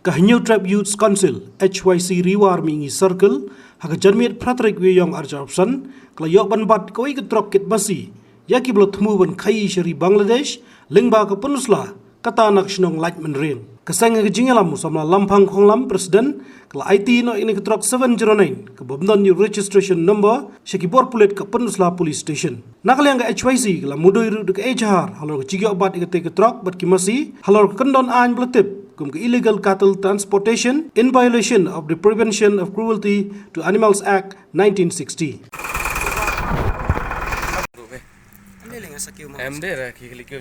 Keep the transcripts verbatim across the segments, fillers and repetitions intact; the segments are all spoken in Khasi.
Ka Hynñiewtrep Youths Council, H Y C Ri War Mihngi Circle, ha ka janmiet phra tarik Ïaiong arhajar arphew san, ka la ïoh ban bat kawei ka trok kit masi ïa kiba la thmu ban khaii sha ri Bangladesh lyngba ka Pynursla, kata na ka shnong Laitumkhrah. Ka seng ha ka jingïalam u samla Lamphang Khonglam, President, ka la aiti noh ïa kane ka trok seven zero nine, kaba bym don ïa u registration number, sha ki bor pulit ka Pynursla Police Station. Na ka liang ka H Y C ka la mudui ruh da ka ejahar halor ka jingïoh bat ïa katei ka trok bad ki masi halor ka kyndon aiñ ba la tip kum ka Illegal Cattle Transportation in Violation of the Prevention of Cruelty to Animals Act nineteen sixty. Em de ra ki klik.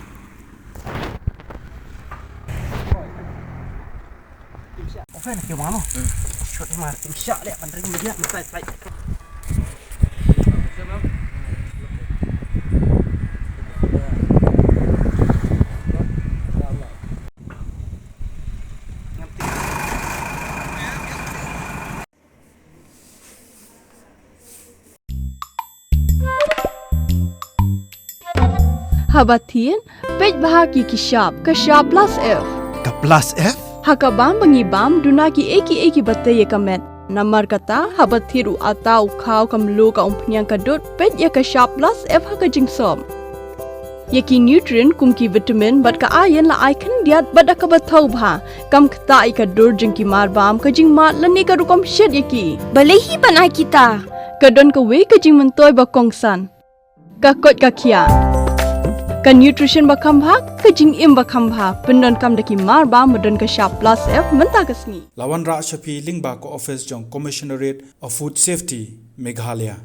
Haba thied, peit bha ïa ki shap, ka shap plus F. Ka plus F? Ha ka bam ba ngi bam, duna kiei kiei kiba tei ïa ka met. Namar kata, haba thied u atta u khaw, ka mluh, ka umphniang, ka dud, peit ïa ka shap plus F ha ka jingsop. Ïa ki nutrient kum ki vitamin bad ka iron la ai khyndiat bad da kaba thaw bha. Kam ktah ïa ka dur jong ki marbam, ka jingmad lane ka rukom shet ïa ki. Balei hi ban ai kita? Ka don kawei ka jingmyntoi ba kongsan. Ka koit ka khiah. Ka nutrition ba kham bha, ka jingim ba kham bha. Pyndonkam da ki marbam ba don ka shap plus F mynta ka sngi. La wanrah sha phi lyngba ka office jong Commissionerate of Food Safety, Meghalaya.